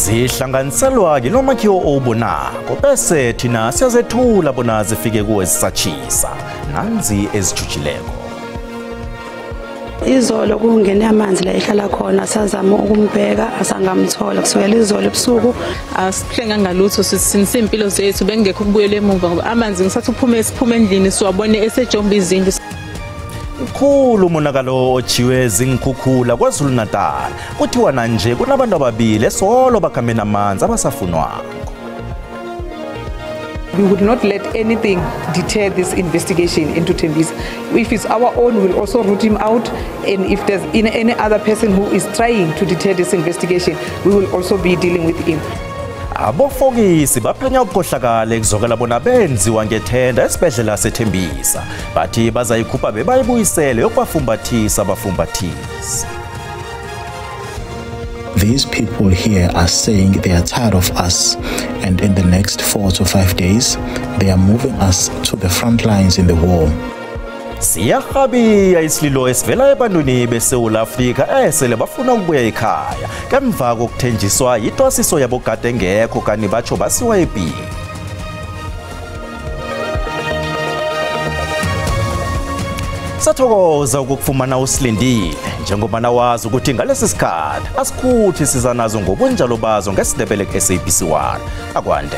Zihlanganiselwa kilomakhiwo owubonako bese thina siyazethula bona zifike kuwe zisatshisa. Nanzi ezijujileko. Izolo kungene amanzi la ehlala khona, sazama ukumbheka asangamthola kusukela izolo ebusuku. Asihlenga ngalutho, sisindise impilo zethu, bengekho ukubuyela emuva ngoba amanzi ngisathi uphume siphume endlini siwabone esejomba izindlu. Mkhulu umonakalo otshiwe zinkhukhula KwaZulu-Natal. Kuthiwa nanje kunabantu ababili esolo bakhambe namanzi abasafunwako. We would not let anything deter this investigation into Tembisa. If it's our own, we'll also root him out. And if there's any other person who is trying to deter this investigation, we will also be dealing with him. Abofokisi baphenya ubukhohlakala ekuzokela bona benziwa ngethenda esibhedlela seThembisa. Bathi bazayikhupha bebayibuyisele yokubafumbathisa abafumbathisi. These people here are saying they are tired of us, and in the next 4 to 5 days, they are moving us to the front lines in the war. Siyahabiya isililo esivela ebantwini beSewula Afrika esele bafuna ukubuya ekhaya ngemva kokuthenjiswa yitwasiso yabogade engekho kanti batsho basiwa epini. Sathokoza ukufumana usilindile njengoba wazi ukuthi ngalesi sikhathi asikhuthi siza nazo ngobunjalo bazo ngesiNdebele ku-SABC 1. Akwande.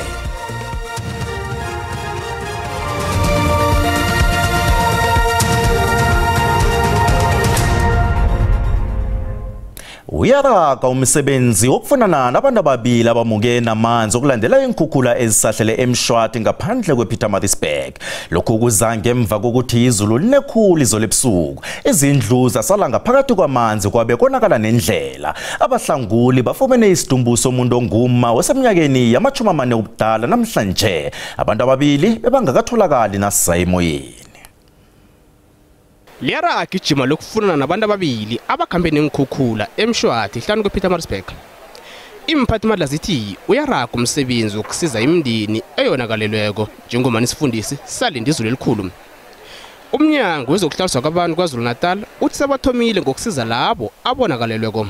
Uyaraga umsebenzi wokufunana nabantu ababili abamuke namanzi okulandela iinkhukhula ezisahlele eMshwati ngaphandle kwePietermaritzburg. Lokhu kuza ngemva kokuthi izulu linekhulu izolo ebusuku. Izindlu zasala ngaphakathi kwamanzi kwabe konakala nendlela. Abahlanguli bafumene isidumbu somuntu ongumma oseminyakeni yama-40 ubudala namhlanje. Abantu ababili bebangakatholakali nasiza emoyeni. Liyaraga ijima lokufunana nabantu ababili abakhambe neenkhukhula eMshwati hlanu kwePietermaritzburg. Iimphathimandla zithi uyaraga umsebenzi wokusiza imindeni eyonakalelweko njengoba isifundisi salinda izulu elikhulu. Umnyango wezokuhlaliswa kwabantu KwaZulu-Natal uthi sebathomile ngokusiza labo abonakalelweko.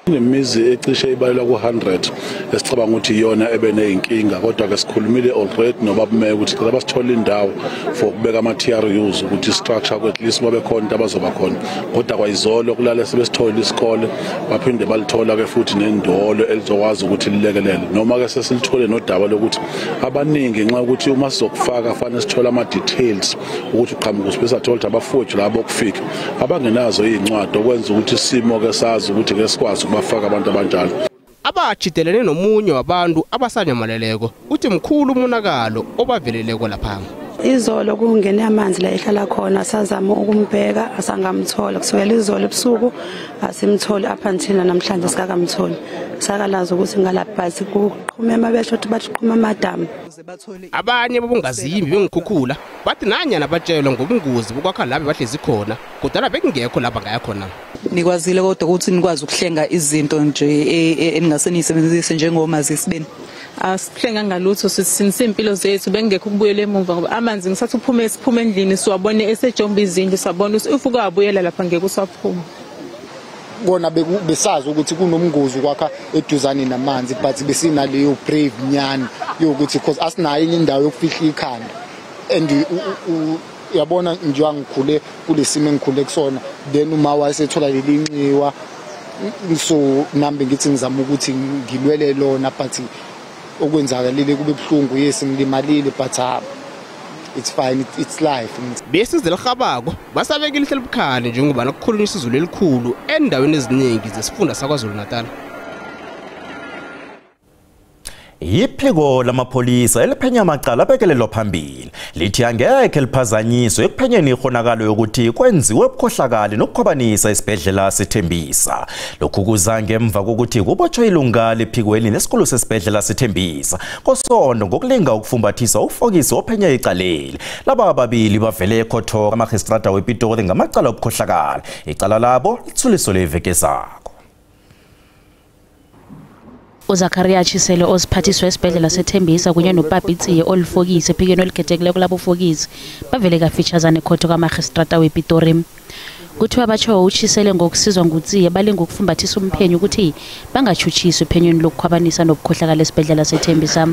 Kunemizi ecishe ibalelwa ku-100 esicabanga ukuthi iyona ebe ney'nkinga, kodwa-ke sikhulumile already nobaba ukuthi cela basithole indawo for ukubeka ama-TRUs ukuthi i-structure at least babe khona into abazoba khona. Kodwa kwayizolo kulale sebesitholile isikole baphinde balithola-ke futhi nendolo elizokwazi ukuthi lilekelele. Noma-ke sesilithole nodaba lokuthi abaningi ngenxa yokuthi uma sizokufaka fanele sithole ama-details ukuthi uqhamuka usibesathola ukuthi abafowethu labo bokufika abangenazo iy'ncwadi, okwenza ukuthi isimo-ke sazi ukuthi-ke sikwazi bafaka abantu abanjalo. Abatshidelene nomunye wabantu abasanyamaleleko uthi mkhulu umonakalo obaveleleko lapha. Izolo kungene amanzi la ehlala khona, sazama ukumbheka asangamthola kusukela izolo ebusuku, asimtholi up until namhlanje sikakamtholi. Sakalazi ukuthi ngalapha kuqhume amabesho ukuthi bathi qhuma amadamu. Abanye bobungazimbi bengikhukhula bathi nanyana batshelwa ngobungozi bokwakha laba bahlezi khona, kodwa bekungekho laba ngaya khona. Nikwazile kodwa ukuthi nikwazi ukuhlenga izinto nje eningase niyisebenzise njengomazisi benu. Asihlenga ngalutho, sisindise impilo zethu, bengekho ukubuyela emuva ngoba amanzi ngisathi uphume siphume endlini siwabone esejomba izindlu, sabona ukuthi if ukabuyela lapha ngeke usaphuma. Kona besazi ukuthi kunomngozi kwakha eduzane namanzi, but besinaleyo brave nyani yokuthi because asinayo enye indawo yokufihla ikhanda. And uyabona njengoba ngikhule kulesimo engikhule kusona, then uma wayesethola leli nxiwa, so nami ngithi ngizama ukuthi ngilwele lona, but okwenzakalile kube buhlungu. Yes, ngilimalile, but it's fine, it's life. Besize elihabako basabeka ilihlo elibukhali njengoba nakukhulunywa isizulu elikhulu endaweni eziningi zesifunda saKwaZulu-Natal. Iphiko lamapholisa eliphenya amacala abekelelwa phambili lithi angekhe liphazanyiswe ekuphenyeni ikhonakalo yokuthi kwenziwe ubukhohlakali nokukhwabanisa isibhedlela seThembisa. Lokhu kuza ngemva kokuthi kubotshwe ilunga lephikweni nesikhulu sesibhedlela seThembisa kosondo ngokulinga ukufumbathisa ufokisi ophenya icaleli. Laba ababili bavele ekhotho kamagistrata wePitori ngamacala obukhohlakali. Icala labo lithuliswe leveke zako. uZakaria Chisele osiphathiswa esibhedlela seThembisa kunye noPapi Tsiye olifokisi ephikweni olikhethekileko labofokisi bavele kafitshazana ekhotho kamagistrata wePitori. Kuthiwa batsho uChisele ngokusizwa nguTsiye balinga ukufumbathisa umphenyi ukuthi bangatshutshiswa ephenyweni lokukhwabanisa nobukhohlakala esibhedlela seThembisa.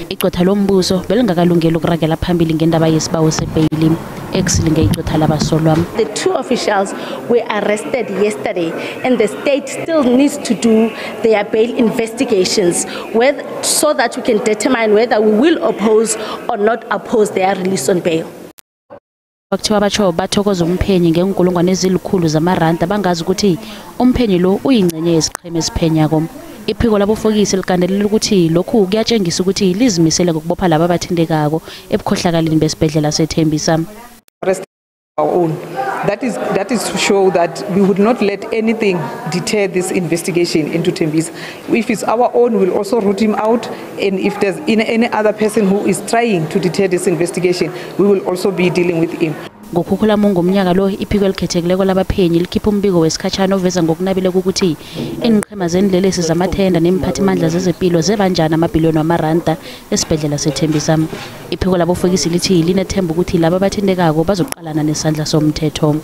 Igqwetha lombuso belingakalungeli ukuragela phambili ngendaba yesibawo sebheyili ekusilinge igqwetha labasolwa. The two officials were arrested yesterday and the state still needs to do their bail investigations so that we can determine whether we will oppose or not oppose their release on bail. Kuthiwa batsho bathokoza umphenyi ngenkulungwane ezilikhulu zamaranda bangazi ukuthi umphenyi lo uyingcenye yesiqhema esiphenyako. Iphiko labofokisi ligandelela ukuthi lokhu kuyatshengisa ukuthi lizimisele ngokubopha laba abathintekako ebukhohlakaleni besibhedlela seThembisa. Our own. That is to show that we would not let anything deter this investigation into Tembisa. If it's our own, we'll also root him out, and if there's any other person who is trying to deter this investigation, we will also be dealing with him. Ngokhukhulamungu ngomnyaka lo, iphiko elikhethekileko labaphenyi likhipha umbiko wesikhatshana oveza ngokunabileko ukuthi iinqhema zenlelesi zamathenda nemphathimandla zezepilo zebanjani amabhiliyoni wamaranda esibhedlela seThembisa. Iphiko labofokisi lithi linethemba ukuthi laba abathintekako bazoqalana nesandla somthetho.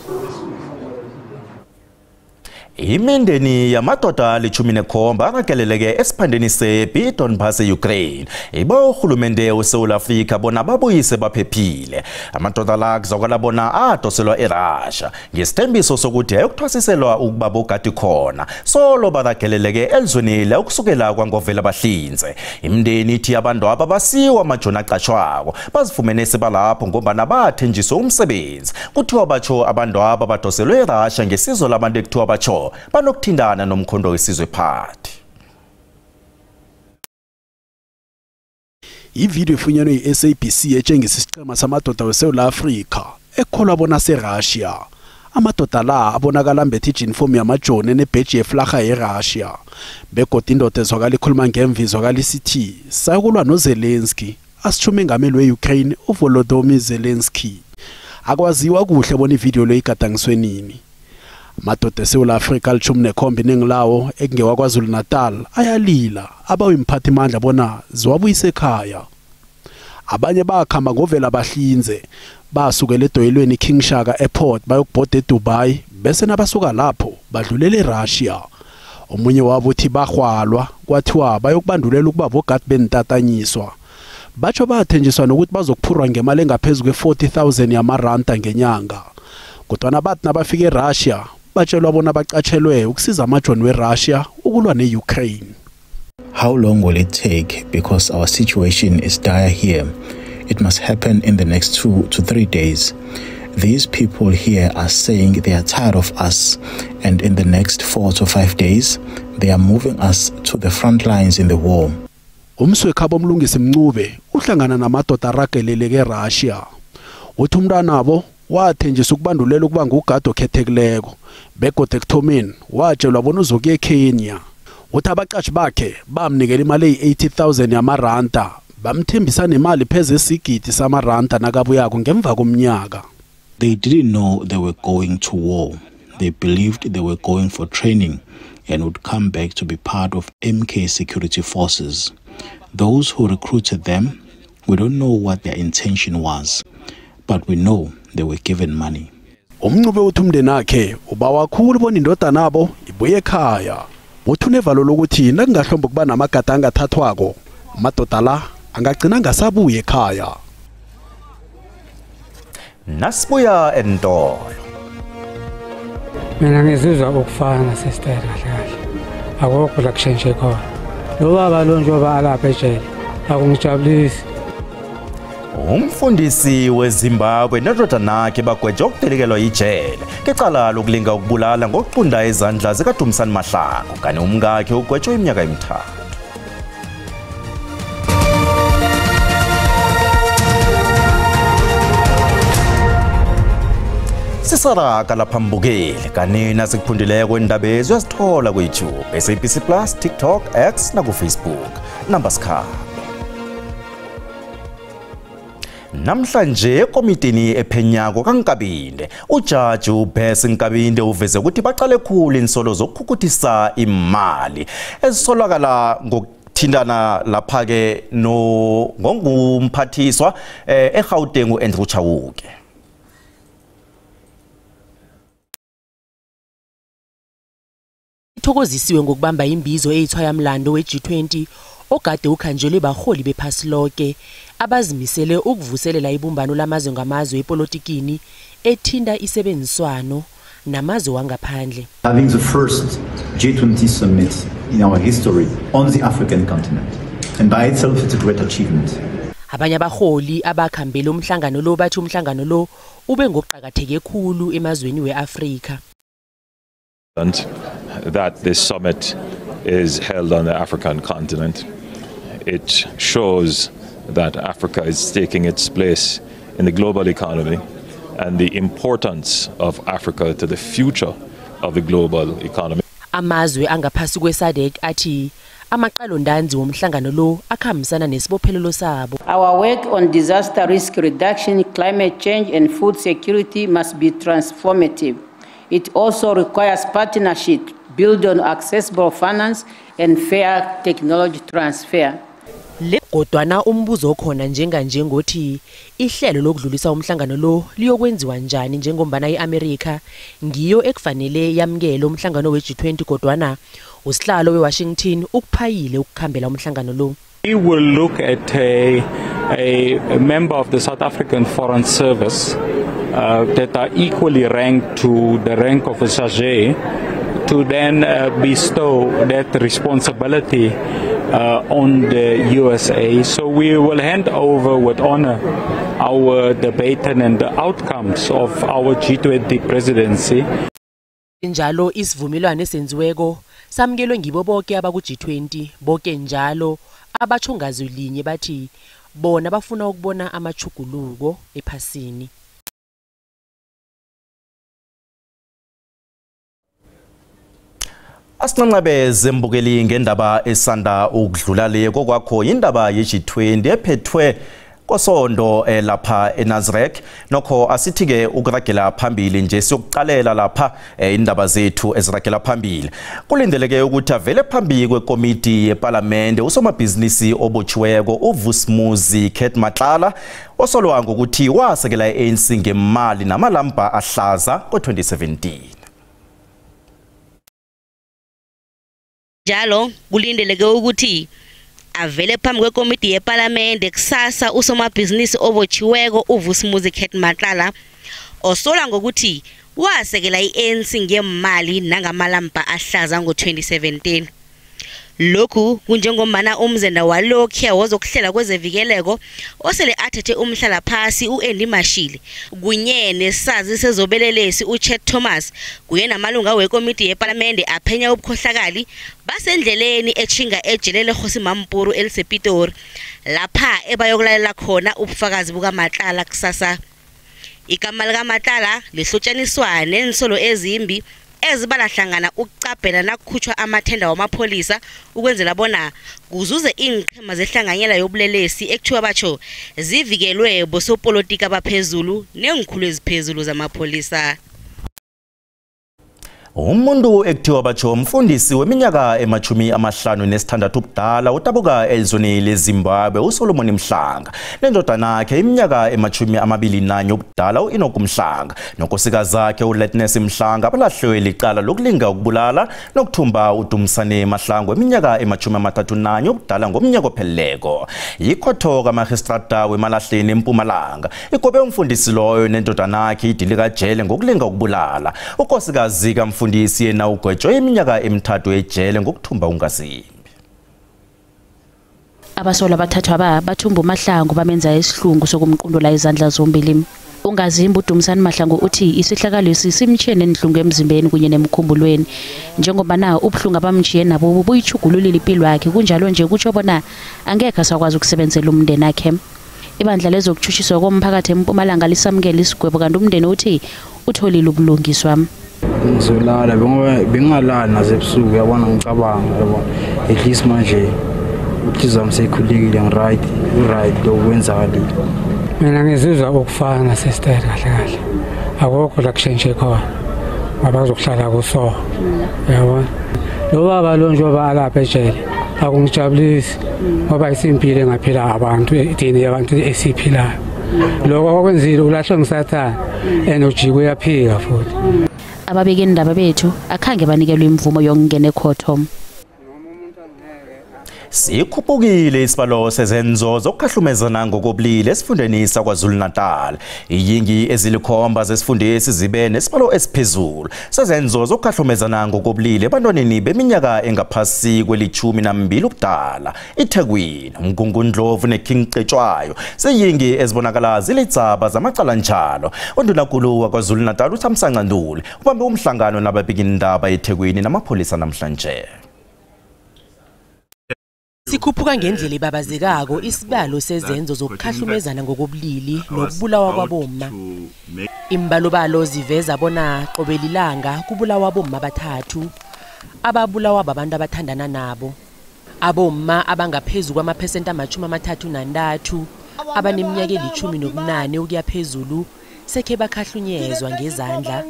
Imindeni yamadoda 17 arageleleke esiphandeni sepi Donbass e-Ukraine iba urhulumende weSouth Africa bona babuyise baphephile. Amadoda la kuzwakala bona adoselwa eRussia ngesithembiso sokuthi ayokuthwasiselwa ukuba bogadi khona solo barageleleke elizweni la ukusukela kwangovela bahlinze. Imindeni ithi abantu ababasiwa amajoni aqashwako bazifumene sebalapho ngombana bathenjiswe umsebenzi. Kuthiwa batsho abantu abadoselwe eRussia ngesizo labantu ekuthiwa batsho banokuthindana nomkhondo wesizwe party. Ividiyo efunyanwe yi-SABC etshengisa isiqhema samadoda weSouth Africa ekholwa bona seRussia. Amadoda la abonakala ambethe ijinifomu yamajoni enebheji yeflarha yeRussia. Begodu indoda ezwakala ikhuluma ngemva izwakala isithi sayokulwa noZelensky, asitsho umengameli we-Ukraine uVolodymyr Zelensky. Akwaziwa kuhle bona ividiyo le igadangiswe nini. Amadoda eSouth Africa 17 nengilawo ekungewaKwaZulu Natal ayalila abawe imphathimandla bona ziwabuyise ekhaya. Abanye bakhamba ngovela bahlinze basukela edoyelweni King Shaka Airport bayokubhoda eDubai bese nabasuka lapho badlulela eRussia. Omunye wabo uthi bahwalwa kwathiwa bayokubandulela ukuba bogadi bentatanyiswa. Batsho bathenjiswa nokuthi bazokuphurwa ngemali engaphezulu kwe-40,000 yamaranda ngenyanga. Kodwana bathi nabafika eRussia batshelwa bona baqatshelwe ukusiza amajoni weRussia ukulwa ne-Ukraine. How long will it take? Because our situation is dire here. It must happen in the next 2 to 3 days. These people here are saying they are tired of us, and in the next 4 to 5 days, they are moving us to the front lines in the war. Umswekhabo Mlungisi Mncube uhlangana namadoda arageleleke eRussia. Uthi umntwanabo wathenjiswa ukubandulela ukuba ngugadi okhethekileko begodu ekuthomeni watshelwa bona uzokuya eKenya. Uthi abaqashi bakhe bamnikela imali eyi-80,000 yamaranda bamthembisa nemali pheze esigidi samaranda nakabuyako ngemva komnyaka. They didn't know they were going to war. They believed they were going for training and would come back to be part of MK security forces. Those who recruited them, we don't know what their intention was, but we know they were given money. Umncube uthi umndeni wakhe ubawakhulu bona indodana nabo ibuye ekhaya. Uthi unevalo lokuthi nakungahlomba kuba namagada angathathwako, amadoda la angagcina angasabuye ekhaya. Nasibuya entolo. Mina ngizizwa ukufana sister kahle kahle. Akukho la kushintshe khona. Lo baba lo njengoba alapha ejele akungijabulisi. Umfundisi weZimbabwe nendodana yakhe bagwetshwa ukudilikelwa ijele ngecala lokulinga ukubulala ngokuqunda izandla zikaDumisani Mahlangu, kanti umkakhe ugwetshwe iminyaka emithathu. Sisaraka lapha mbukeli kanina sikuphundileko indaba uyazithola ku-YouTube, SABC Plus, TikTok, X naku-Facebook. Namba sikhaba. Namhlanje ekomitini ephenyako kaNkabinde, ujaji uBess Nkabinde uveze ukuthi baqale khulu insolo zokukhukuthisa imali ezisolakala ngokuthintana lapha-ke ngongumphathiswa eGauteng u-Andrew Chauke. Bathokozisiwe ngokubamba imbizo eyithwayamlando we-G20 ogade ukhanjelwe baholi bephasi lonke abazimisele ukuvuselela ibumbano lamazwe ngamazwe epolitikini ethinta isebenziswano namazwe wangaphandle. Having the first G20 summit in our history on the African continent, and by itself it's a great achievement. Abanye abaholi abakhambele umhlangano lo bathi umhlangano lo ube ngokuqakatheke khulu emazweni weAfrika. That this summit is held on the African continent. It shows that Africa is taking its place in the global economy and the importance of Africa to the future of the global economy. Amazwe angaphasi kwe-SADC athi amaqalontanzi womhlangano lo akhambisana nesibophelelo sabo. Our work on disaster risk reduction, climate change and food security must be transformative. It also requires partnership built on accessible finance and fair technology transfer. Le kodwana umbuzo okhona njenganje ngothi ihlelo lokudlulisa umhlangano lo liyokwenziwa njani njengombana iAmerica ngiyo ekufanele yamukele umhlangano we-G20 kodwana usihlalo weWashington ukuphayile ukukhambela umhlangano lo. We will look at a member of the South African Foreign Service that are equally ranked to the rank of a sergeant to then bestow that responsibility on the USA. So we will hand over with honor our debate and the outcomes of our G20 presidency. Njalo isivumelwano esenziweko samukelwe ngibo bonke abaku G20 bonke njalo abatsho ngazwi linye bathi bona bafuna ukubona amachuguluko ephasini. Asinqabeze mbukeli ngendaba esanda ukudlula le kokwakho indaba ye-G20 ephethwe kosondo lapha eNazrek. Nokho asithi ke ukuragela phambili nje siyokuqalela lapha indaba zethu eziragela phambili. Kulindeleke ukuthi avele phambili kwekomiti yeParliament usomabhizinisi obotshiweko uVusimuzi Cat Matlala osolwa ngokuthi wasekela i-ANC ngemali namalamba ahlaza ngo-2017. Njalo kulindeleke ukuthi avele phambi kwekomiti yeParliament kusasa usomabhizinisi obotshiweko uVusimuzi Cat Matlala osola ngokuthi wasekela i-ANC ngemali nangamalamba ahlaza ngo-2017. Lokhu kunjengombana umzenda walokhu wozokuhlela kwezevikeleko osele athethe umhlala phasi uAndy Mashile kunye nesazi sezobelelesi uChet Thomas kuye namalunga wekomiti yeParliament aphenya ubukhohlakali basendleleni echinga ejele leKgosi Mampuru elisePitori lapha ebayokulalela khona ubufakazi bukaMatlala kusasa. Igama likaMatlala lihlotshaniswa nensolo ezimbi ezibala hlangana ukucabhela nakukhutshwa amathenda wamapholisa ukwenzela bona kuzuze iinqhema zehlanganyela yobulelesi ekuthiwa batsho zivikelwe bosopolitiki abaphezulu neenkhulu eziphezulu zamapholisa. Umuntu ekuthiwa batsho umfundisi weminyaka ema-56 ubudala utabuka elizweni leZimbabwe uSolomon Mhlanga nendodana yakhe iminyaka ema-21 ubudala uEnoch Mhlanga nonkosikazi zakhe uLetness Mhlanga balahlwe licala lokulinga ukubulala nokuthumba uDumsane Mahlangu eminyaka ema-31 ubudala ngomnyaka opheleleko. Yikhotho kaMagistrata wemalahleni eMpumalanga igobe umfundisi loyo nendodana yakhe idilika jele ngokulinga ukubulala. Unkosikazi kamfundisi yena ugwetshwe iminyaka emithathu ejele ngokuthumba ungazimbi. Abasolwa abathathu aba bathumba uMahlangu bamenza isihlungu sokumqundula izandla zombili. Ungazimbi uDumsane Mahlangu uthi isihlakalo simtshiye nenhlungu emzimbeni kunye nemkhumbulweni njengoba na ubuhlungu abamtshiye nabo buyijugululile impilo yakhe kunjalo nje kutsho bona angekhe asakwazi ukusebenzela umndeni wakhe. Ibandla lezokuchushiswa komphakathi eMpumalanga lisamukela isigwebo kanti umndeni uthi utholile ubulungiswa. Ngizolala bengalala nasebusuku yabona ngicabanga yabona at least manje inhliziyo yami seyikhulekile ngiright uright lokwenzakalile. Mina ngizizwa ukufana sister kahle kahle akukho la kushintshe khona ngoba kuzokuhlala kuso yabona lo baba lo njengoba alapha ejele akungijabulisi ngoba isimpilo engaphila abantu thina abantu esiphilayo lokho okwenzile ulahlwe ngisathana and ujike uyaphika futhi. Ababeke indaba bethu akhange banikelwe imvumo yokungena ekhotho. Sikhuphukile isibalo sezenzo zokukhahlumezana ngokobulili esifundeni saKwaZulu-Natal. Iyingi ezilikhomba zesifundesi zibe nesibalo esiphezulu sezenzo zokukhahlumezana ngokobulili ebantwaneni beminyaka engaphasi kweli-12 ubudala. iThekwini, uMgungundlovu neKing Cetshwayo ziyingi ezibonakala zilitsaba zamacala njalo. Undunankulu waKwaZulu-Natal uThamsanqa Ntuli ubambe umhlangano nababikindaba eThekwini namapholisa namhlanje. Sikhuphuka ngendlela ebabazekako isibalo sezenzo zokukhahlumezana ngokobulili nokubulawa kwabomma. Imbalobalo ziveza bona qobe lilanga kubulawa abomma abathathu ababulawa babantu abathandana nabo. Abomma abangaphezu kwamaphesenti 33 abaneminyaka eli-18 ukuya phezulu sekhe bakhahlunyezwa ngezandla,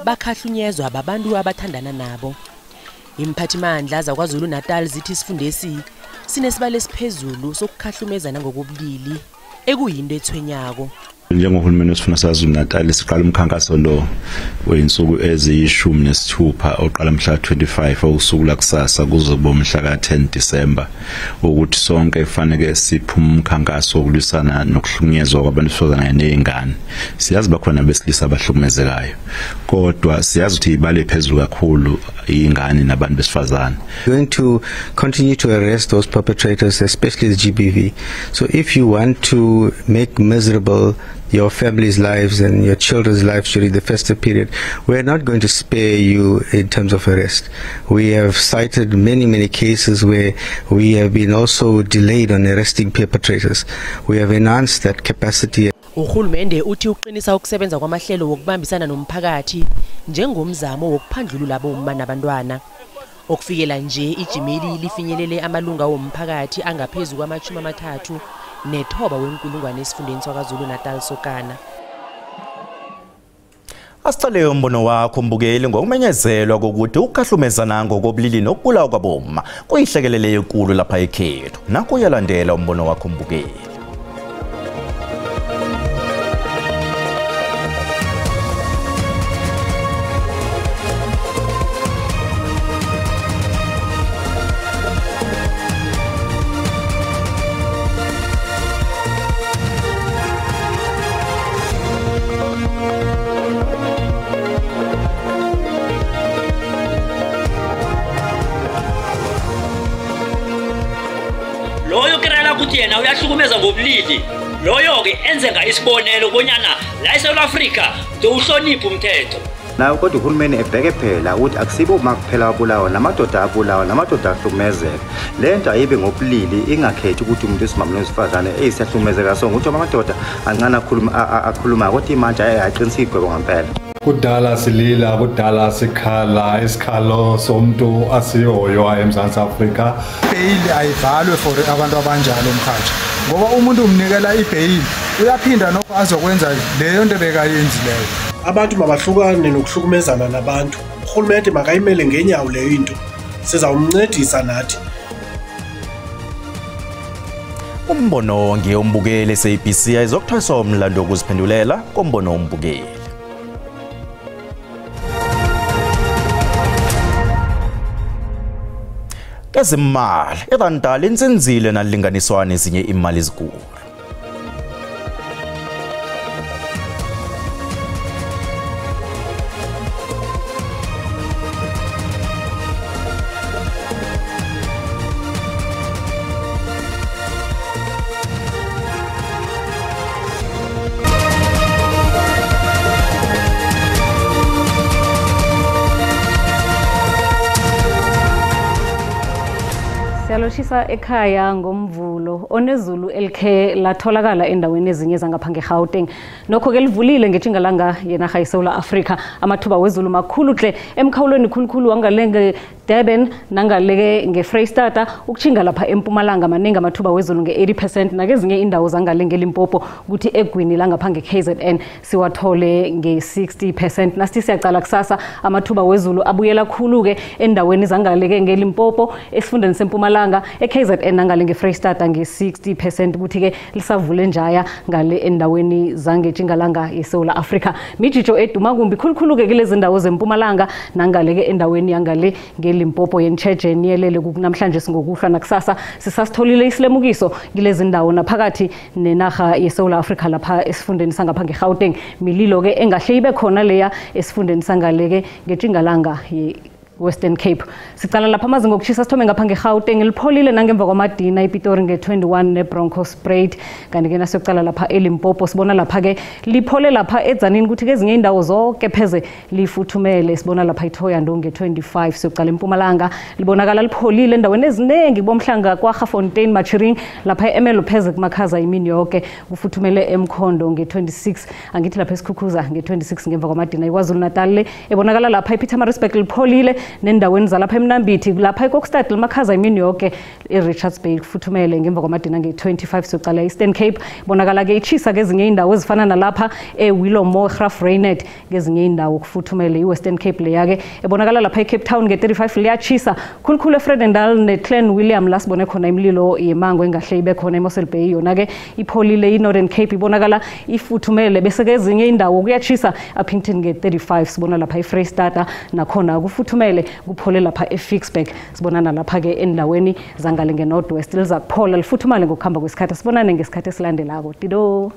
bakhahlunyezwa babantu abathandana nabo. Imphathimandla zaKwaZulu-Natal zithi isifundesi sinesibalo esiphezulu sokukhahlumezana ngokobulili ekuyinto ethwenyako. Njengohulumeni wesifunda saKwaZulu-Natal siqala umkhankaso lo weyinsuku eziyi-16 oqala mhla 25 usuku lakusasa kuzoba umhla ka-10 December, ukuthi sonke kufanele siphume umkhankaso wokulwisana nokuhlukunyezwa kwabantu besifazane nezingane. Siyazi bakhona besilisa abahlukumezekayo, kodwa siyazi ukuthi ibale phezulu kakhulu izingane nabantu besifazane. We're going to continue to arrest those perpetrators, especially the GBV. So if you want to make miserable your family's lives and your children's lives during the festive period, we're not going to spare you in terms of arrest. We have cited many, many cases where we have been also delayed on arresting perpetrators. We have enhanced that capacity. Uhulumende uthi uqinisa ukusebenza kwamahlelo wokubambisana nomphakathi njengomzamo wokuphandlulula abomma nabantwana. Okufikela nje ijimeli lifinyelele amalunga womphakathi angaphezu kwama-39 wenkulungwane esifundeni saKwaZulu-Natal sokana. Asicale umbono wakho mbukeli ngokumenyezelwa kokuthi ukukhahlumezana ngokobulili nokubulawa kwabomma kuyihlekelele enkulu lapha ekhethu. Nakho uyalandela umbono wakho mbukeli. Yena uyahlukumeza ngobulili loyo-ke enze ngayo isibonelo bonyana la eSouth Africa uhloniphe umthetho. Nayo kodwa uhulumeni ebheke phela ukuthi akusibo uma kuphela abulawa namadoda abulawa namadoda ahlukumezeka. Le nto ayibe ngobulili ingakhethi ukuthi umuntu wesimame nowesifazane eyisiyahlukumezeka, so ukuthi amadoda ancane akhuluma kodwa imanje ayaqinisa igwebo ngempela. Kudala silila, kudala sikhala, isikhalo somuntu asihoywa eMzantsi Afrika. Ibheyili ayivalwe for abantu abanjalo mkhathi, ngoba umuntu umnikela ibheyili uyaphinda nokho azokwenza leyo nto bekayenzileyo. Abantu mabahlukane nokuhlukumezana nabantu. Urhulumente makayimele ngenyawo leyo into, sizawumncedisa nathi. Umbono ngeyombukeli SABC ayizokuthweswa umlando wokuziphendulela kombono wombukeli. Kezimali iranda linzinzile nalinganiswa nezinye imali ezinkulu. Siyaloshisa ekhaya ngomvulo onezulu elikhe latholakala endaweni ezinye zangapha ngeGauteng. Nokho ke livulile ngetjingalanga yenarha yeSouth Africa. Amathuba wezulu makhulu tle emkhawulweni khulukhulu wangalenge Durban nangaleke ngeFreystata ukuchinga lapha eMpumalanga maningi amathuba wezulu nge-80% nakezinye indawo zangale ngeLimpopo kuthi egwini langapha nge-KZN siwathole nge-60%. Nasithi siyacala kusasa amathuba wezulu abuyela khulu-ke endaweni zangaleke ngeLimpopo, esifundeni seMpumalanga, e-KZN nangale ngeFreystata nge-60% kuthi-ke lisavule njaya ngale endaweni zangetjingalanga yeSewula Afrika. Mijijo eduma kumbi khulukhulu-ke kilezi ndawo zempumalanga nangale-ke endaweni yangale ngeLimpopo yentsheje niyelele namhlanje singokuhlwa nakusasa sisasitholile isilemukiso kilezi ndawo naphakathi nenarha yeSewula Afrika lapha esifundeni sangapha ngeGauteng. Mililo-ke engahle ibe khona leya esifundeni sangale-ke ngetjingalanga Western Cape. Sicala lapha amazinga okushisa sithome ngapha ngeGauteng lipholile nangemva kwamadina iPitori nge-21 neBronkhorstspruit. Kanti-ke nasiyocala lapha eLimpopo sibona lapha-ke liphole lapha edzanini kuthi kezinye indawo zonke pheze lifuthumele. Sibona lapha iThohoyandou nge-25. Siyocala eMpumalanga libonakala lipholile endaweni eziningi bomhlanga kwaGafontein, Machiring lapha eMelo pheze kumakhaza imini yonke kufuthumele eMkhondo nge-26. Angithi lapha eSikhukhuza nge-26 ngemva kwamadina. iKwaZulu Natal le ebonakala lapha iPietermaritzburg lipholile nendaweni zalapha eMnambithi lapha eKokstad limakhaza imini yonke. eRichards Bay kufuthumele ngemva kwamadina nge-25. Siyocala Eastern Cape bonakala ke ichisa kezinye indawo ezifana nalapha eWillowmore, Graaff-Reinet ngezinye indawo kufuthumele. iWestern Cape leya-ke ebonakala lapha eCape Town nge-35 liyachisa khulukhulu eFredendal neClan William la sibone khona imililo yemango engahle ibe khona. eMossel Bay yona-ke ipholile. I-Northern Cape ibonakala ifuthumele bese kezinye indawo kuyachisa Upington nge-35. Sibona lapha eFreystata nakhona kufuthumele kuphole lapha eFicksburg. Sibonana lapha-ke endaweni zangale nge-North West liza kuphola lifuthumale ngokuhamba kwesikhathi. Sibonane ngesikhathi esilandelako. Tido.